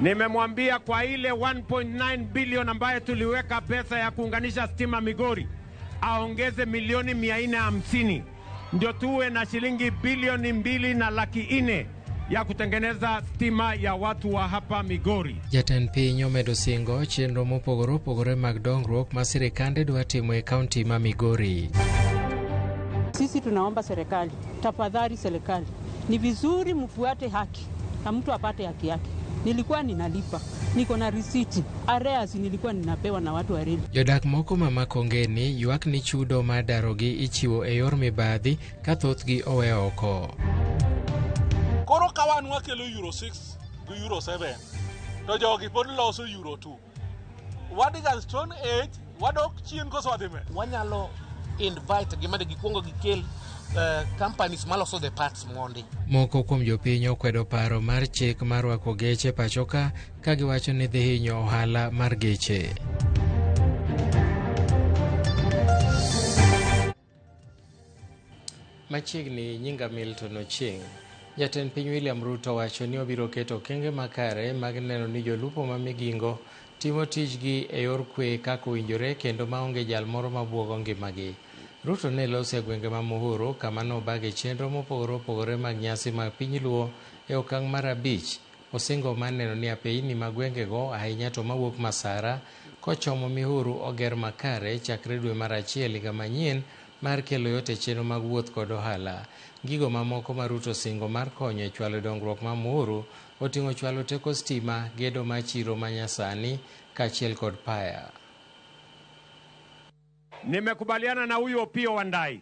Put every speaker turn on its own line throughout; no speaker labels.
Nimemwambia kwa ile 1.9 bilioni ambayo tuliweka pesa ya kuunganisha stima Migori, aongeze milioni 450 ndio tuwe na shilingi bilioni 2.4 ya kutengeneza stima ya watu wa hapa Migori.
Jatend piny omedo singo chenro mopogore opogore mag dongruok ma sirikande dwa timo e kaunti ma Migori.
Sisi tunaomba serikali, tafadhali serikali, ni vizuri mfuate haki na mtu apate haki yake. Nilikuwa ninalipa, niko na risiti, arrears nilikuwa ninapewa na watu wa reli.
Jodak moko ma Makongeni ywak ni chudo mar darogi ichiwo e yor mibadhi ka thothgi owe oko.
Koro ka wan wakelo euro 6 gi euro 7 to jogi pod loso euro 2. Wadiga Stone Age, wadok chien koso wadhi mbele?
Wanyalo invite gi mondo gikuongo gikel companies maloso the parts mondi.
Moko kuom jopiny okwedo paro mar chik mar rwako geche pachoka ka giwacho ni dhi hinyo ohala mar geche. Machiegni nyinga Milton Ochieng. Jatend piny William Ruto wacho ni obiro keto okenge makare mag neno ni jolupo ma Migingo timo tijgi e yor kwe kaka owinjore kendo maonge jal moro mabuogo ngimagi. Ruto ne loso e gwenge ma Muhuru kama nobage chenro mopogore opogore mag nyasi mag piny Luo e okang' mar 5. Osingo mar neno ni apeyini mag gwengego ahinya to mawuok Masara kochomo Mihuru oger makare chakre dwe mar 1 higa manyien mar kelo yot e chenro mag wuoth kod ohala. Gigo mamoko ma Ruto singo mar konyo e chwalo dongruok ma Muhuru oting'o chwalo teko stima, gedo mar chiro manyasani kaachiel kod paya.
Nimekubaliana na huyu Opiyo Wandayi,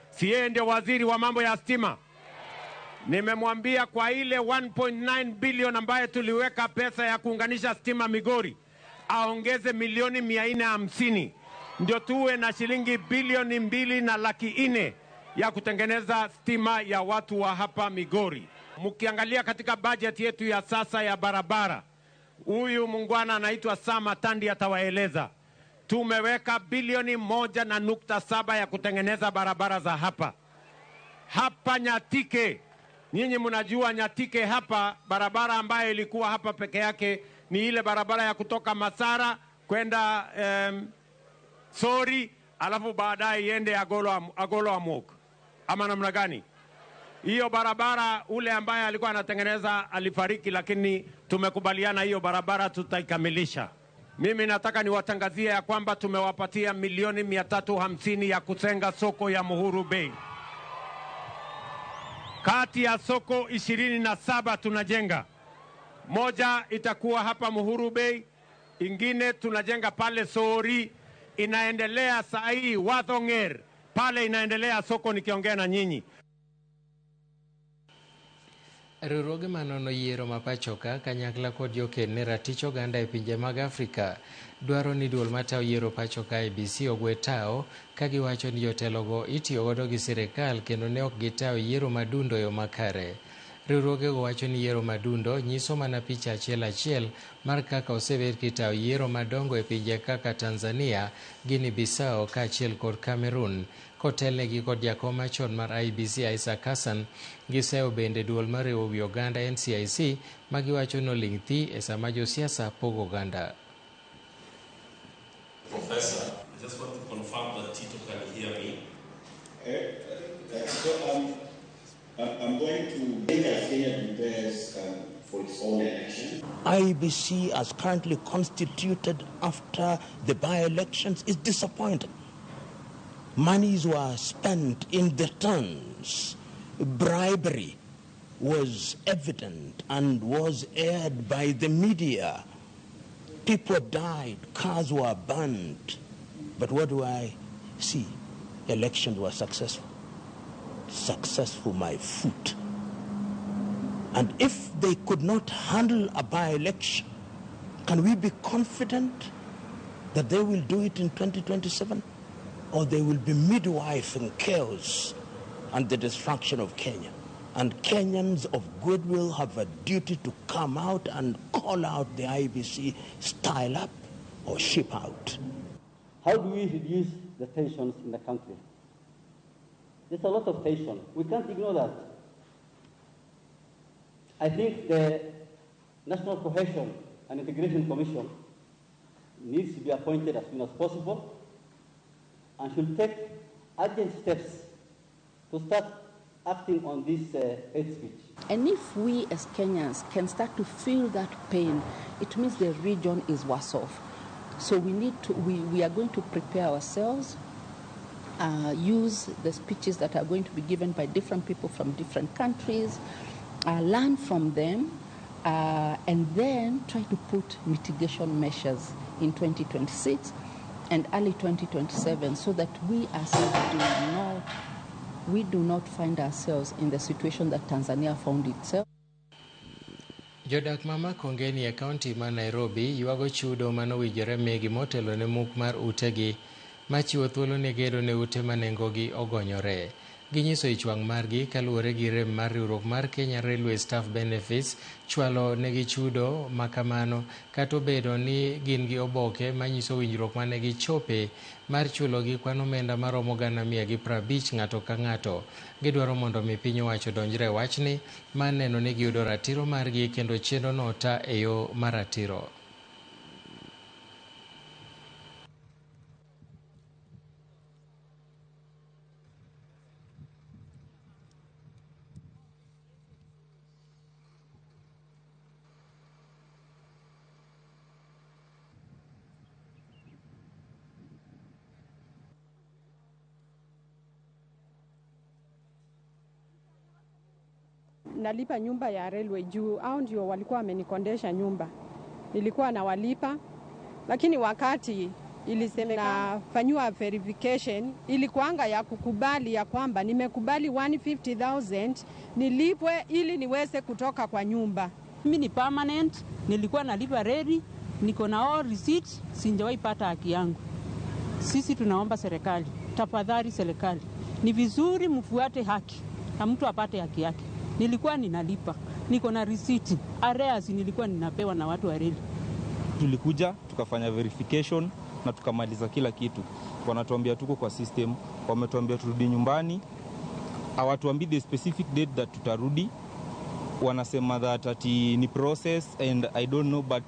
si yeye ndio waziri wa mambo ya stima? Nimemwambia kwa ile 1.9 bilioni ambayo tuliweka pesa ya kuunganisha stima Migori, aongeze milioni 450 ndio tuwe na shilingi bilioni 2.4 ya kutengeneza stima ya watu wa hapa Migori. Mkiangalia katika budget yetu ya sasa ya barabara, huyu mungwana anaitwa Sam Atandi atawaeleza. Tumeweka bilioni 1.7 ya kutengeneza barabara za hapa. Hapa Nyatike, nyinyi mnajua Nyatike hapa, barabara ambayo ilikuwa hapa peke yake ni ile barabara ya kutoka Masara kwenda Sori, alafu baadaye iende Agolo Amok. Ama namna gani? Hiyo barabara ule ambaye alikuwa anatengeneza alifariki, lakini tumekubaliana hiyo barabara tutaikamilisha. Mimi nataka niwatangazie ya kwamba tumewapatia milioni 350 ya kutenga soko ya Muhuru Bay. Kati ya soko 27 tunajenga. Moja itakuwa hapa Muhuru Bay, ingine tunajenga pale Sori, inaendelea saa hii Wathonger, pale inaendelea soko nikiongea na nyinyi.
Riwruoge manono yiero ma pachoka kanyakla kod joked ne ratich oganda e pinje mag Afrika dwaro ni duol matayo yiero pachoka IEBC ogwe tao ka giwacho ni jotelogo itiyo godo gi sirikal kendo ne ok gitayo yiero madundo e yo makare. Riwruogego wacho ni yiero madundo nyiso mana picha achiel achiel mar kaka osebed kitayo yiero madongo e pinje kaka Tanzania, Guinea Bissau kaachiel kod Cameroon. Kotelnegi kod jakom machon mar IEBC Isaac Hassan, giseyo bende duol mariwo wi oganda NCIC ma giwacho noling' thi e sama josiasa pogo oganda.
Professor, I just want to confirm that Tito can hear me.
I'm going to make as Kenya prepares for its own election.
IEBC as currently constituted after the by-elections is disappointing. Monies were spent in the tons. Bribery was evident and was aired by the media. People died, cars were burned. But what do I see? Elections were successful. Successful, my foot. And if they could not handle a by-election, can we be confident that they will do it in 2027? Or they will be midwifing chaos and the destruction of Kenya? And Kenyans of goodwill have a duty to come out and call out the IEBC, style up or ship out.
How do we reduce the tensions in the country? There's a lot of tension. We can't ignore that. I think the National Cohesion and Integration Commission needs to be appointed as soon as possible and should take urgent steps to start acting on this hate speech.
And if we as Kenyans can start to feel that pain, it means the region is worse off. So we need to, we are going to prepare ourselves, use the speeches that are going to be given by different people from different countries, learn from them, and then try to put mitigation measures in 2026 and early 2027 so that we ourselves do not find ourselves in the situation that Tanzania found itself.
Jodak ma Makongeni e kaunti ma Nairobi ywago chudo manowinjore migi motelo ne muk mar utegi machiwo thuolo ne gedo ne ute ma nengogi ogonyore. Ginyiso ich wang' margi kaluwore gi rem mar riwruok mar Kenya Railway Staff Benefits chwalo negi chudo makamano kata obedo ni gin gi oboke manyiso winjruok mane gichope mar chulogi kwan omenda maromo 150,000 ng'ato ka ng'ato. Gidwaro mondo mi piny owacho odonjre e wachni mar neno ni giyudo ratiro margi kendo chenro no ota e yo maratiro.
Nalipa nyumba ya railway juu au ndio walikuwa wamenikondesha nyumba. Nilikuwa nawalipa, lakini wakati ilisemekana fanywa verification ilikuanga ya kukubali ya kwamba nimekubali 150,000 nilipwe ili niweze kutoka kwa nyumba. Mimi ni permanent, nilikuwa nalipa redi, niko na all receipts, sijawahi pata haki yangu. Sisi tunaomba serikali, tafadhali serikali, ni vizuri mfuate haki na mtu apate haki yake. Nilikuwa ninalipa, niko na receipt, arrears nilikuwa ninapewa na watu wa reli.
Tulikuja tukafanya verification na tukamaliza kila kitu. Wanatuambia tuko kwa system, wametuambia turudi nyumbani. Hawatuambii the specific date that tutarudi. Wanasema that ati ni process and I don't know, but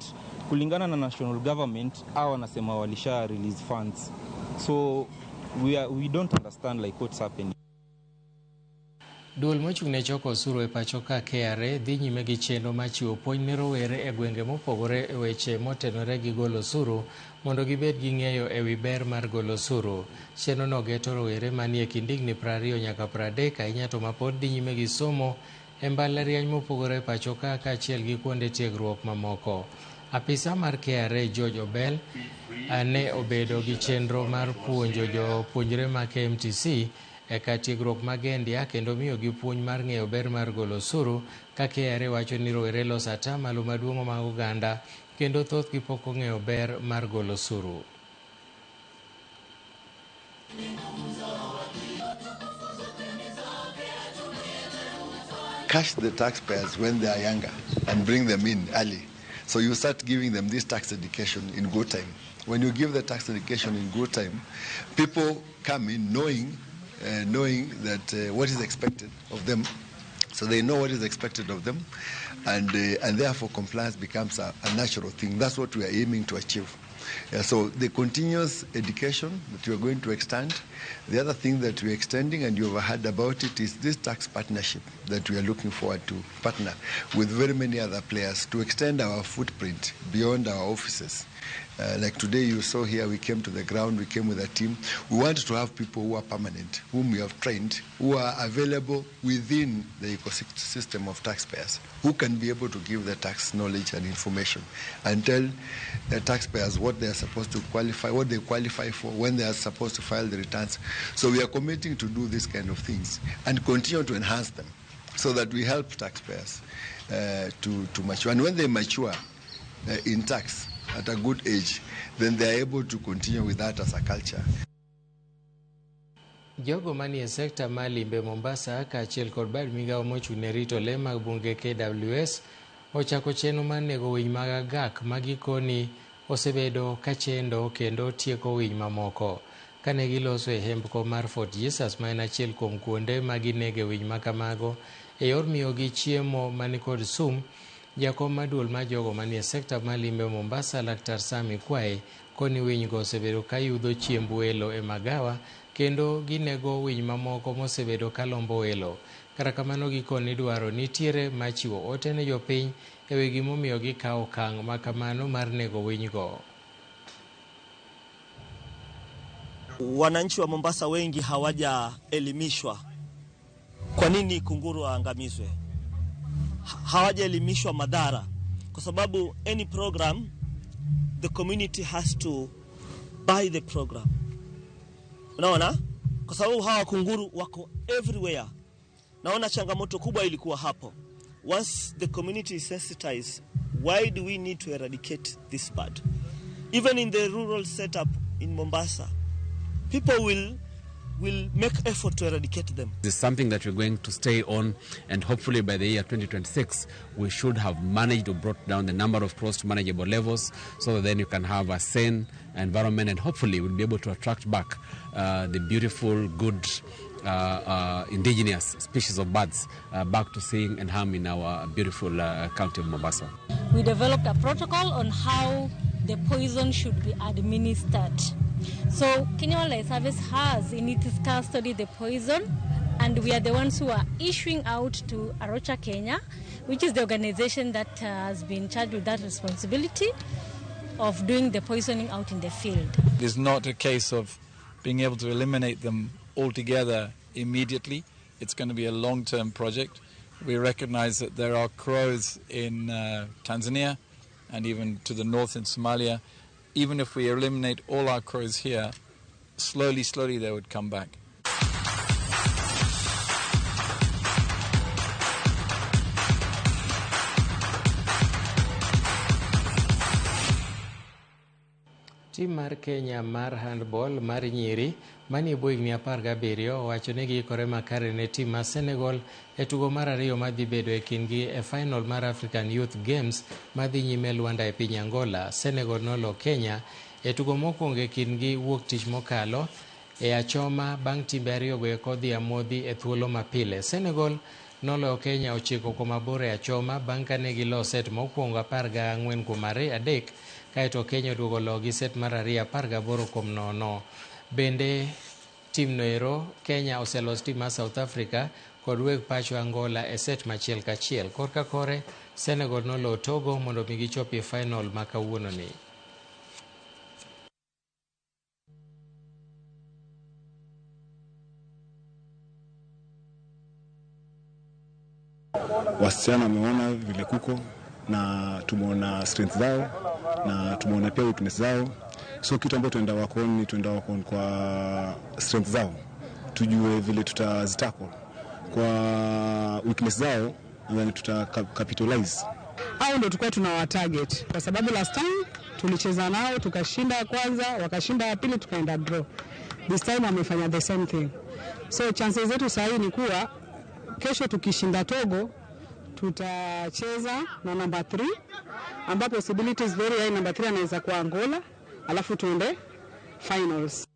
kulingana na national government hao wanasema walisha release funds. So we don't understand like what's happening.
Duol mochung' ne choko osuru e pacho ka KRA dhi nyime gi chenro mar chiwo puonj ne rowere e gwenge mopogore e weche motenore gi golo osuru mondo gibed gi ng'eyo e wi ber mar golo osuru. Chenrono geto rowere manie kind higni 20 nyaka 30 ahinya to mapod dhi nyime gi somo e mbalariany mopogore e pacho ka kaachiel gi kuonde tiegruok mamoko. Apisa mar KRA George Obel ne obedo gi chenro mar puonjo jopuonjre ma KMTC e kar tiegruok mag India kendo miyogi puonj mar ng'eyo ber mar golo osuru ka KRA wacho ni rowere loso atamalo maduong' mag oganda kendo thothgi pok ong'eyo ber mar golo osuru.
Catch the taxpayers when they are younger and bring them in early. So you start giving them this tax education in good time. When you give the tax education in good time, people come in knowing that what is expected of them. So they know what is expected of them, and therefore compliance becomes a natural thing. That's what we are aiming to achieve. Yeah, so the continuous education that we are going to extend. The other thing that we are extending, and you have heard about it, is this tax partnership that we are looking forward to partner with very many other players to extend our footprint beyond our offices. Like today you saw here, we came to the ground, we came with a team. We want to have people who are permanent, whom we have trained, who are available within the ecosystem of taxpayers, who can be able to give the tax knowledge and information and tell the taxpayers what they are supposed to qualify, what they qualify for, when they are supposed to file the returns. So we are committing to do these kind of things and continue to enhance them so that we help taxpayers to mature. And when they mature in tax at a good age, then they are able to continue with that as a culture.
Jogo manie sekta mar limbe Mombasa kaachiel kod bad migawo mochung' ne rito le mag bunge KWS ochako chenro mar nego winy mag agak ma gikoni osebedo kachendo kendo tieko winy mamoko. Kane giloso e hembko mar Fort Jesus ma en achiel kuom kuonde ma ginege winy makamago e yor miyogi chiemo manikod sum, Jakom mar duol mar jogo manie sekta mar limbe Mombasa, Laktar Sami Kwae, koni winygo osebedo ka yudho chiemb welo e magawa kendo ginego winy mamoko mosebedo ka lombo welo. Kata kamano gikoni dwaro nitiere mar chiwo ote ne jopiny e wi gimomiyo gikawo okang' ma kamano mar nego winygo.
Wananchi wa Mombasa wengi hawajaelimishwa kwa nini kunguru waangamizwe. Hawajaelimishwa madhara, kwa sababu any program the community has to buy the program. Unaona? Kwa sababu hawa kunguru wako everywhere. Naona changamoto kubwa ilikuwa hapo. Once the community is sensitized, why do we need to eradicate this bird? Even in the rural setup in Mombasa, people will make effort to eradicate them.
This is something that we're going to stay on, and hopefully by the year 2026 we should have managed or brought down the number of crows to manageable levels, so that then you can have a sane environment, and hopefully we'll be able to attract back the beautiful, good indigenous species of birds back to sing and hum in our beautiful county of Mombasa.
We developed a protocol on how the poison should be administered. So Kenya Wildlife Service has in its custody the poison, and we are the ones who are issuing out to Arocha Kenya, which is the organization that has been charged with that responsibility of doing the poisoning out in the field.
It is not a case of being able to eliminate them altogether immediately. It's going to be a long-term project. We recognize that there are crows in Tanzania and even to the north in Somalia. Even if we eliminate all our crows here, slowly, slowly they would come back.
Tim mar Kenya mar handball mar nyiri manie bwo higni 17 owacho ni giikore makare ne tim mar Senegal e tugo mar ariyo madhi bedo e kindgi e final mar African Youth Games madhi nyime Luanda e piny Angola. Senegal nolo Kenya e tugo mokwongo e kindgi wuok tich mokalo e achoma bang' timbe ariyogo eko dhi amodhi e thuolo mapile. Senegal noloyo Kenya 9-8 e achoma bang' kane gilo set mokwongo 14-3 kaeto Kenya oduogo logi set mar ariyo 18-0. Bende timno ero Kenya oselos tim mar South Africa kod weg pacho Angola e set machiel kachiel. Korka kore Senegal noloyo Togo mondo mi gichopi e final ma kawuononi.
Wasichana wameona vile kuko na tumeona strength zao na tumeona pia weakness zao, so kitu ambacho tuenda work on kwa strength zao, tujue vile tutazitackle kwa weakness zao, then tuta capitalize.
Hao ndio tulikuwa tunawa target kwa sababu last time tulicheza nao tukashinda kwanza, wakashinda ya pili, tukaenda draw. This time wamefanya the same thing, so chances zetu sasa ni kuwa kesho tukishinda Togo tutacheza na number 3, ambapo possibility is very high number 3 anaweza kuwa Angola, alafu tuende finals.